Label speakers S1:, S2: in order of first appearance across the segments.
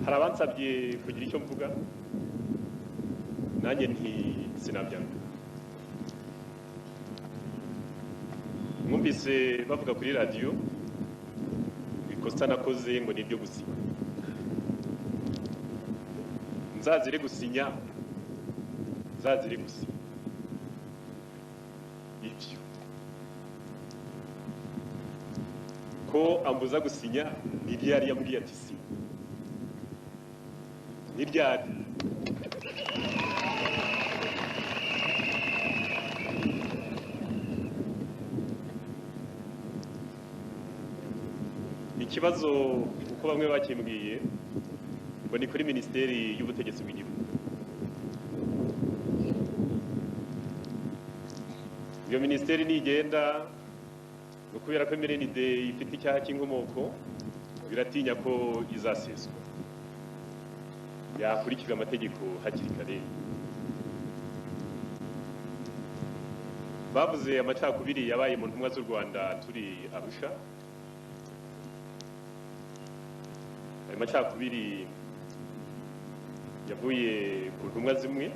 S1: Hari abansabye kugira icyo mvuga, nanjye nti sinabyanga. Mwumvise bavuga kuri radiyo ikosa nakoze ngo niryo gusinya. Nzazire gusinya, nzazire gusinya ibyo ko ambuza gusinya niryo yari yambwiye ati sinya niryari. Ikibazo uko bamwe bakimbwiye ngo ni kuri Minisiteri y'Ubutegetsi bw'Igihugu. Iyo minisiteri nigenda ngo kubera ko MRND ifite icyaha cy'inkomoko, biratinya ko izaseswa, yakurikizwa amategeko hakiri kare. Bavuze amacakubiri yabaye mu ntumwa z'u Rwanda turi Arusha. Ayo macakubiri yavuye ku ntumwa zimwe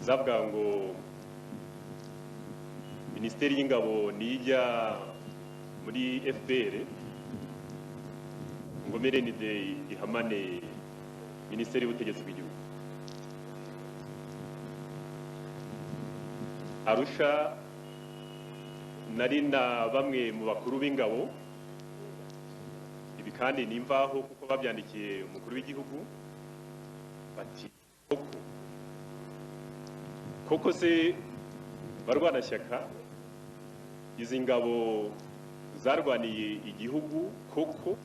S1: zavuga ngo Minisiteri y'Ingabo nijya muri FPR ngo MRND ihamane Minisiteri y'Ubutegetsi bw'Igihugu. Arusha nari na bamwe mu bakuru b'ingabo, ibi kandi ni imvaho kuko babyandikiye umukuru w'igihugu, bati koko koko se barwanashyaka izi ngabo zarwaniye igihugu koko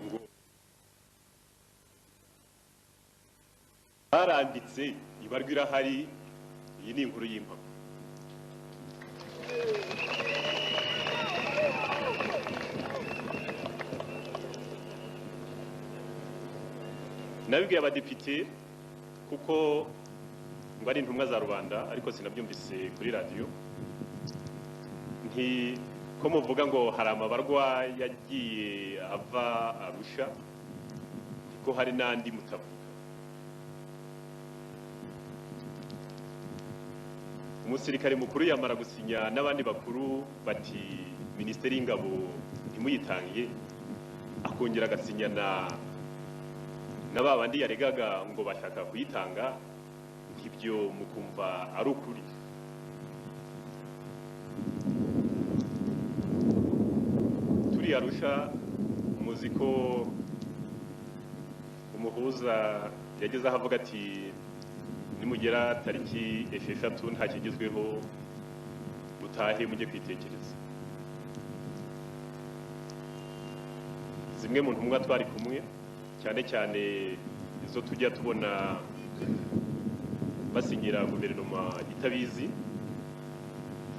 S1: ngo baranditse ibarwa irahari, iyi ni inkuru y'impamo. Nabibwiye abadepite kuko ngo ari intumwa za rubanda, ariko sinabyumvise kuri radiyo, nti ko muvuga ngo hari amabarwa yagiye ava Arusha, ko hari n'andi mutavuga. Umusirikare mukuru yamara gusinya n'abandi bakuru bati Minisiteri y'Ingabo ntimuyitange, akongera agasinya na ba bandi yaregaga ngo bashaka kuyitanga, ibyo mukumva ari ukuri. Turi Arusha muzi ko umuhuza yageze aho avuga ati nimugera tariki 6 nta kigezweho mutahe mujye kwitekereza. Zimwe mu ntumwa twari kumwe, cyane cyane izo tujya tubona basinyira guverinoma itabizi,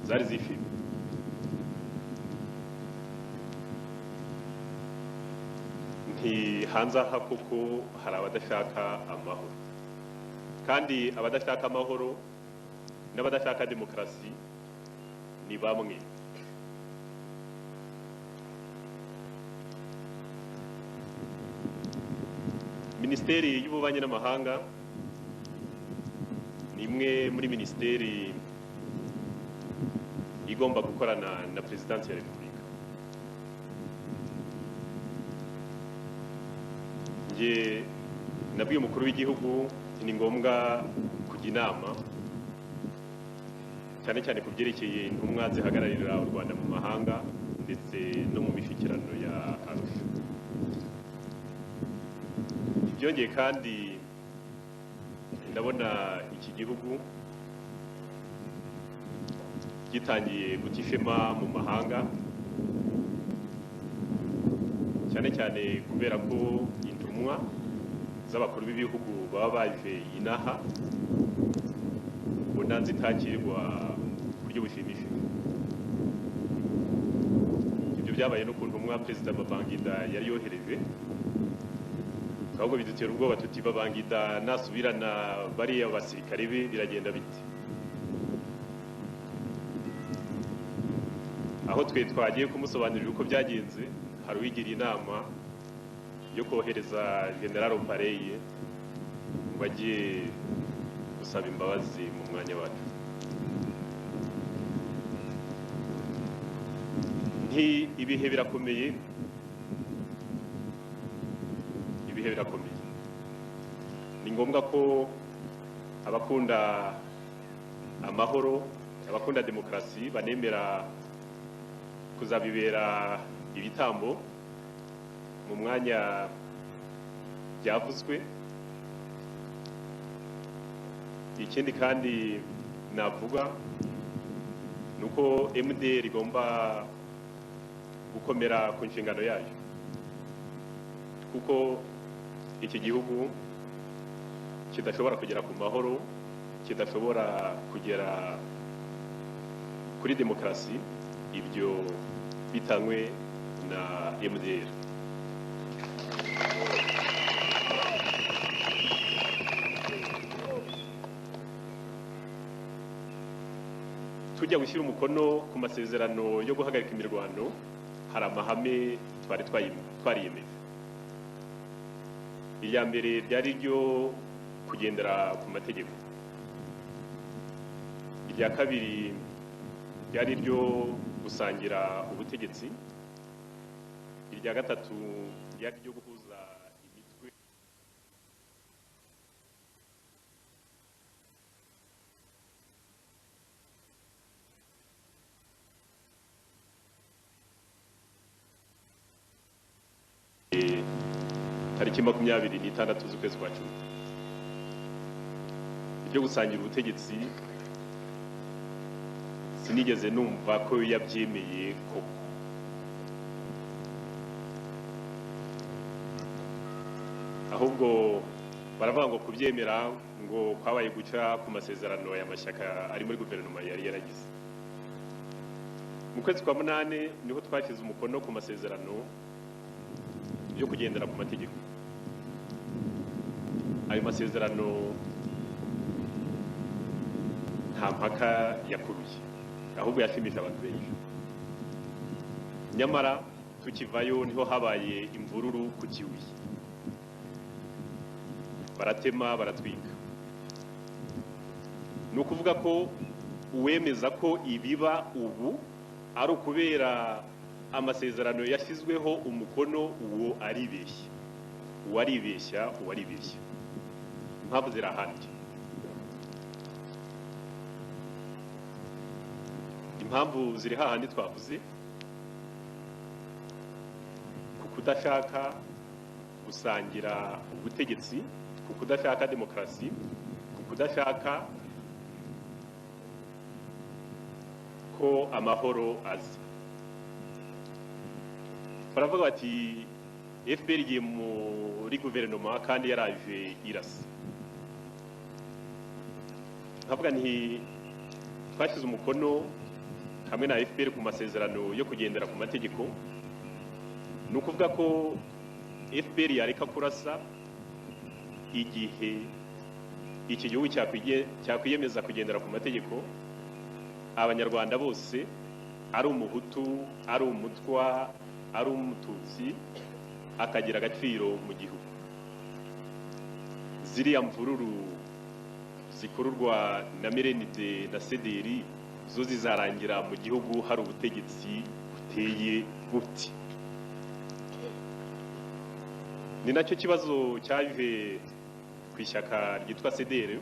S1: zari zishimye. Nti hanze aha koko hari abadashaka amahoro, kandi abadashaka amahoro n'abadashaka demokarasi ni bamwe. Minisiteri y'Ububanyi n'Amahanga ni imwe muri minisiteri igomba gukorana na Perezidansi ya Repubulika. Nge nabwiye umukuru w'igihugu ni ngombwa kujya inama cyane cyane ku byerekeye intumwa zihagararira u Rwanda mu mahanga ndetse no mu mishyikirano ya Arusha. Byongeye kandi ndabona iki gihugu gitangiye guta ishema mu mahanga, cyane cyane kubera ko intumwa z'abakuru b'ibihugu baba baje inaha ubona zitakirwa ku buryo bushimishije. Ibyo byabaye no ku ntumwa Perezida Babangida yari yohereje, ahubwo bidutera ubwoba tuti Babangida nasubirana bariya basirikare be biragenda bite? Aho twe twagiye kumusobanurira uko byagenze, hari uwigira inama yo kohereza General Pareye ngo ajye gusaba imbabazi mu mwanya wacu. Nti ibihe birakomeye, ibihe birakomeye. Ni ngombwa ko abakunda amahoro, abakunda demokarasi banemera kuzabibera ibitambo mu mwanya byavuzwe. Ikindi kandi navuga nuko MDR igomba gukomera ku nshingano yayo, kuko iki gihugu kidashobora kugera ku mahoro, kidashobora kugera kuri demokarasi ibyo bitanywe na MDR. Tujya gushyira umukono ku masezerano yo guhagarika imirwano, hari amahame twari twariyemeje. Irya mbere ryari ryo kugendera ku mategeko, irya kabiri ryari ryo gusangira ubutegetsi, irya gatatu ryari ryo guhuza imitwe tariki 26 z'ukwezi kwa 10. Ibyo gusangira ubutegetsi sinigeze numva ko yabyemeye koko. Ahubwo baravuga ngo kubyemera ngo kwabaye guca ku masezerano y'amashyaka ari muri guverinoma yari yaragize. Mu kwezi kwa 8 niho twashyize umukono ku masezerano yo kugendera ku mategeko. Ayo masezerano nta mpaka yakuruye, ahubwo yashimishije abantu benshi. Nyamara tukivayo niho habaye imvururu ku Kibuye, baratema baratwika. Ni ukuvuga ko uwemeza ko ibiba ubu ari ukubera amasezerano yashyizweho umukono, uwo aribeshya, uwaribeshya, uwaribeshya. Impamvu zirahandi. Impamvu ziri hahandi twavuze, ku kudashaka gusangira ubutegetsi, ku kudashaka demokarasi, ku kudashaka ko amahoro aza. Baravuga bati FPR igiye muri guverinoma kandi yaraje irasa. Nkavuga nti twashyize umukono hamwe na FPR ku masezerano yo kugendera ku mategeko, ni ukuvuga ko FPR yareka kurasa igihe iki gihugu cyakwiyemeza kugendera ku mategeko, abanyarwanda bose, ari umuhutu, ari umutwa, ari umututsi, akagira agaciro mu gihugu. Ziriya mvururu zikururwa na Merenide na Sederi zo zizarangira mu gihugu hari ubutegetsi buteye buti. Ni nacyo kibazo cyaje ku ishyaka ryitwa Sederi,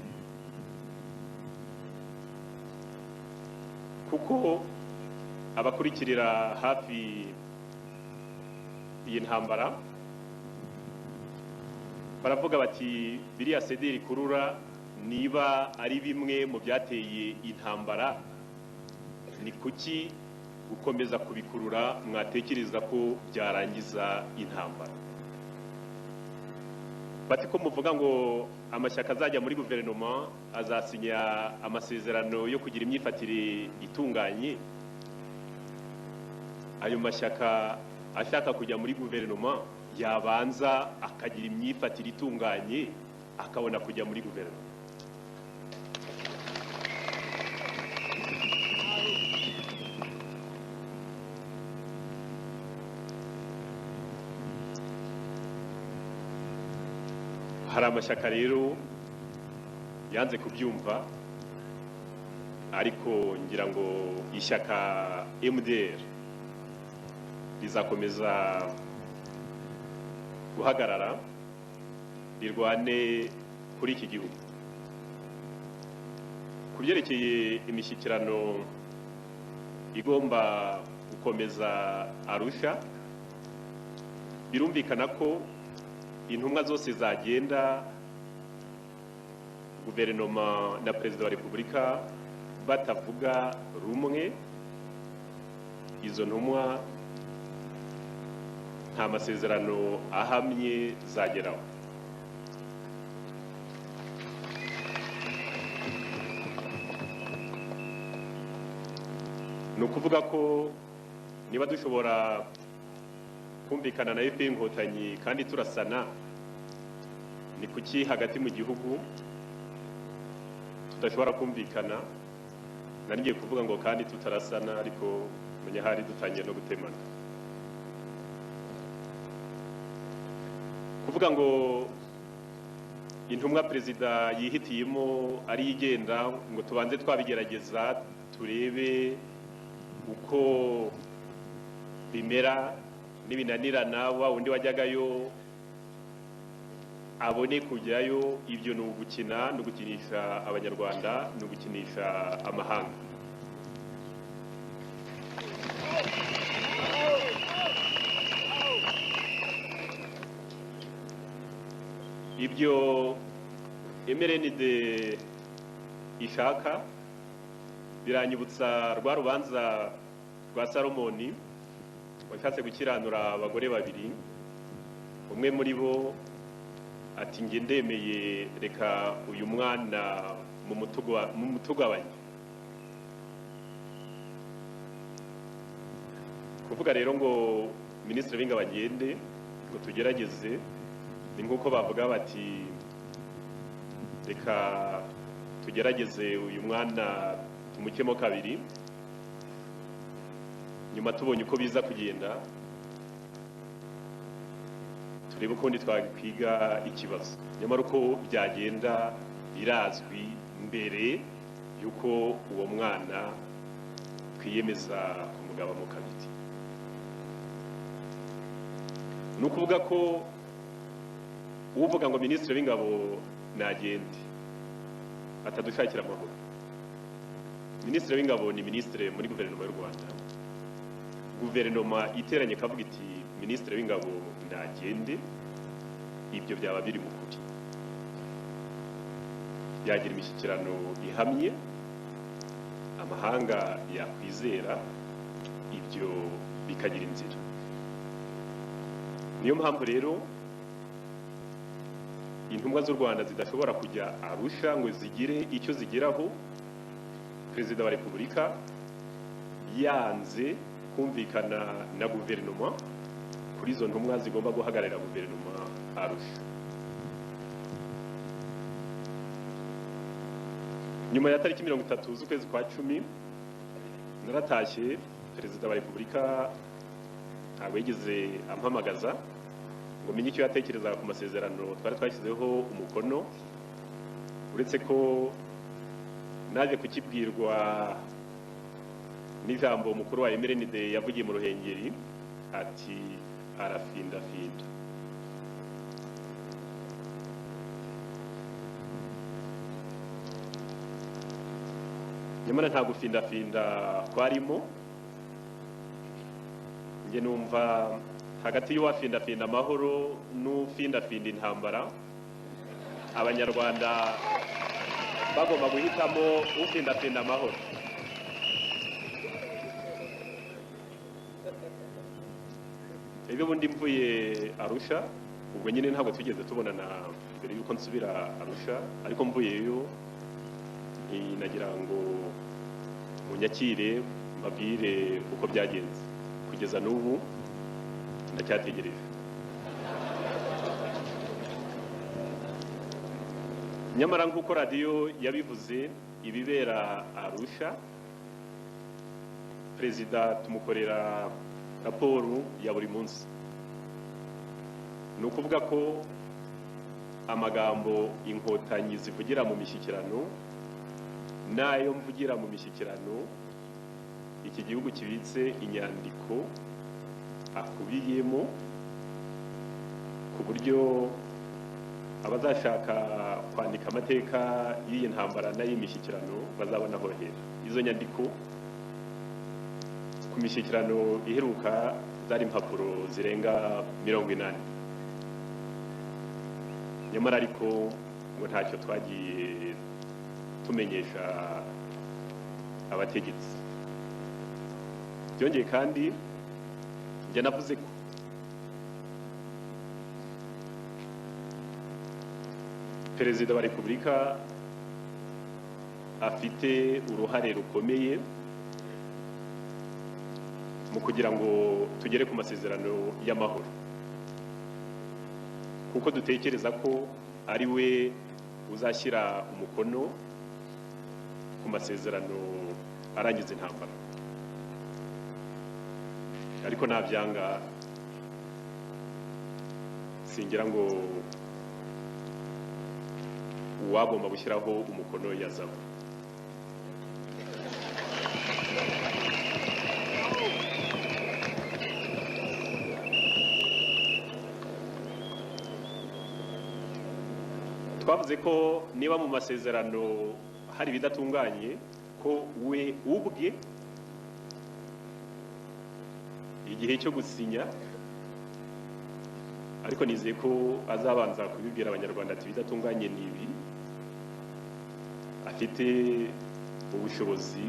S1: kuko abakurikirira hafi iyi ntambara baravuga bati biriya Sederi kurura niba ari bimwe mu byateye intambara, ni kuki gukomeza kubikurura mwatekereza ko byarangiza intambara? Bati ko muvuga ngo amashyaka azajya muri guverinoma azasinya amasezerano yo kugira imyifatire itunganye, ayo mashyaka ashaka kujya muri guverinoma yabanza akagira imyifatire itunganye akabona kujya muri guverinoma. Hari amashyaka rero yanze kubyumva, ariko ngira ngo ishyaka MDR rizakomeza guhagarara rirwane kuri iki gihugu. Ku byerekeye imishyikirano igomba gukomeza Arusha, birumvikana ko intumwa zose zagenda guverinoma na perezida wa repubulika batavuga rumwe, izo ntumwa nta masezerano ahamye zageraho. Ni ukuvuga ko niba dushobora kumvikana na FPR Inkotanyi kandi turasana, ni kuki hagati mu gihugu tudashobora kumvikana? Nari ngiye kuvuga ngo kandi tutarasana, ariko menya hari dutangiye no gutemana. Kuvuga ngo intumwa perezida yihitiyemo ari igenda ngo tubanze twabigerageza turebe uko bimera, n'ibinanirana wa undi wajyagayo abone kujyayo, ibyo ni ugukina, ni ugukinisha abanyarwanda, ni ugukinisha amahanga. Ibyo MRND ishaka biranyibutsa rwa rubanza rwa Salomoni washatse gukiranura abagore babiri, umwe muri bo ati nge ndemeye reka uyu mwana mu mutugabanye. Kuvuga rero ngo minisitiri w'ingabo agende ngo tugerageze, ni nk'uko bavuga bati reka tugerageze uyu mwana tumukemo kabiri, nyuma tubonye uko biza kugenda turebe ukundi twakwiga ikibazo. Nyamara uko byagenda birazwi mbere y'uko uwo mwana twiyemeza kumugabamo kabiri. Ni ukuvuga ko uvuga ngo minisitiri w'ingabo nagende atadushakira amahoro. Minisitiri w'ingabo ni minisitiri muri guverinoma y'u Rwanda. Guverinoma iteranye kavuga iti minisitiri w'ingabo nagende, ibyo byaba biri mu kuri. Yagira imishyikirano ihamye amahanga yakwizera, ibyo bikagira inzira. Niyo mpamvu rero intumwa z'u Rwanda zidashobora kujya Arusha ngo zigire icyo zigeraho perezida wa repubulika yanze kumvikana na guverinoma kuri izo ntumwa zigomba guhagararira guverinoma Arusha. Nyuma ya tariki 30 z'ukwezi kwa 10 naratashye, perezida wa repubulika ntabwo yigeze ampamagaza ngo menye icyo yatekerezaga ku masezerano twari twashyizeho umukono, uretse ko naje kukibwirwa n'ijambo mukuru wa MRND yavugiye mu Ruhengeri ati arafindafinda. Nyamara nta gufindafinda kwarimo. Nge numva hagati y'uwafindafinda amahoro n'ufindafinda intambara, abanyarwanda bagomba guhitamo ufindafinda amahoro. Ejo bundi mvuye Arusha, ubwo nyine ntabwo twigeze tubonana mbere yuko nsubira Arusha, ariko mvuyeyo nagira ngo munyakire mbabwire uko byagenze. Kugeza n'ubu ndacyategereje. Nyamara nk'uko radiyo yabivuze, ibibera Arusha perezida tumukorera raporo ya buri munsi. Ni ukuvuga ko Amagambo Inkotanyi zivugira mu mishyikirano n'ayo mvugira mu mishyikirano, iki gihugu kibitse inyandiko akubiyemo, ku buryo abazashaka kwandika amateka y'iyi ntambara n'ay'imishyikirano bazabona aho bahera. Izo nyandiko ku mishyikirano iheruka zari impapuro zirenga 80. Nyamara ariko ngo ntacyo twagiye tumenyesha abategetsi. Byongeye kandi njye navuze ko Perezida wa Repubulika afite uruhare rukomeye mu kugira ngo tugere ku masezerano y'amahoro, kuko dutekereza ko ari we uzashyira umukono ku masezerano arangiza intambara. Ariko nabyanga singira ngo uwagomba gushyiraho umukono yazaba. Twavuze ko niba mu masezerano hari ibidatunganye, ko we ubwe igihe cyo gusinya, ariko nizeye ko azabanza kubibwira Abanyarwanda ati ibidatunganye ni ibi, afite ubushobozi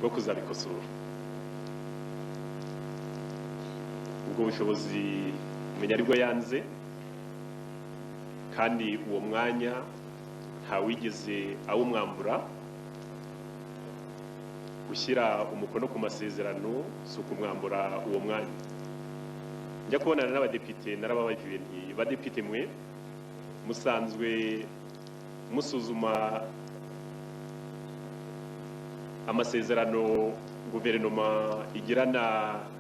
S1: bwo kuzabikosora. Ubwo bushobozi menya aribwo yanze, kandi uwo mwanya ntawigeze awumwambura. Gushyira umukono ku masezerano si ukumwambura uwo mwanya. Njya kubonana n'abadepite narababajije nti badepite mwe musanzwe musuzuma amasezerano guverinoma igirana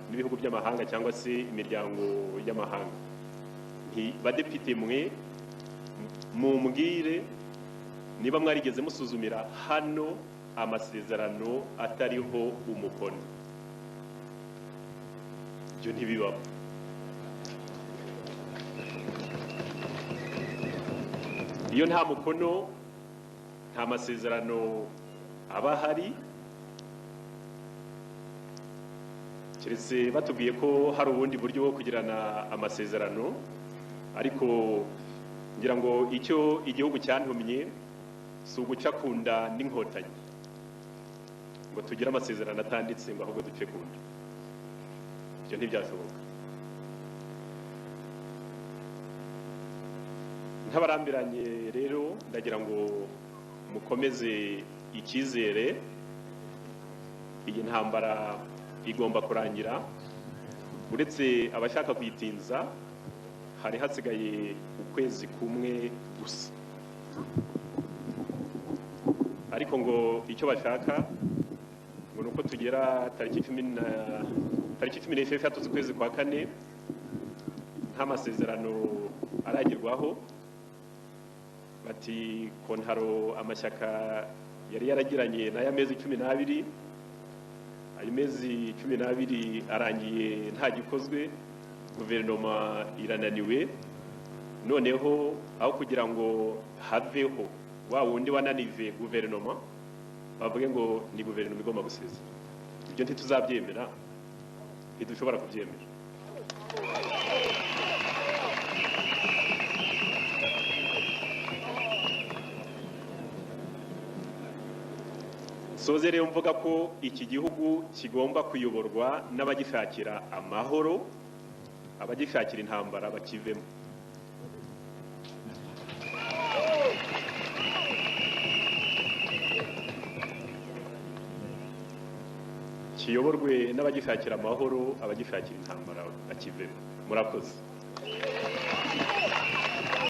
S1: n'ibihugu by'amahanga cyangwa se imiryango y'amahanga, nti badepite mwe mumbwire niba mwarigeze musuzumira hano amasezerano atariho umukono. Ibyo ntibibaho. Iyo nta mukono nta masezerano aba ahari, keretse batubwiye ko hari ubundi buryo bwo kugirana amasezerano. Ariko ngira ngo icyo igihugu cyantumye si uguca ku nda n'Inkotanyi ngo tugire amasezerano atanditse, ngo ahubwo duce ku nda. Ibyo ntibyashoboka. Ntabarambiranye rero, ndagira ngo mukomeze icyizere. Iyi ntambara igomba kurangira. Uretse abashaka kuyitinza, hari hasigaye ukwezi kumwe gusa, ariko ngo icyo bashaka ngo ni uko tugera tariki 16 z'ukwezi kwa 4 nta masezerano aragerwaho. Bati kontaro amashyaka yari yaragiranye n'aya mezi 12, ayo mezi 12 arangiye nta gikozwe, guverinoma irananiwe. Noneho aho kugira ngo haveho wa wundi wananive guverinoma, bavuge ngo ni guverinoma igomba gusezera. Ibyo ntituzabyemera, ntidushobora kubyemera. Soze rero mvuga ko iki gihugu kigomba kuyoborwa n'abagishakira amahoro, abagishakira intambara bakivemo. Kiyoborwe n'abagishakira amahoro, abagishakira intambara bakivemo. Murakoze.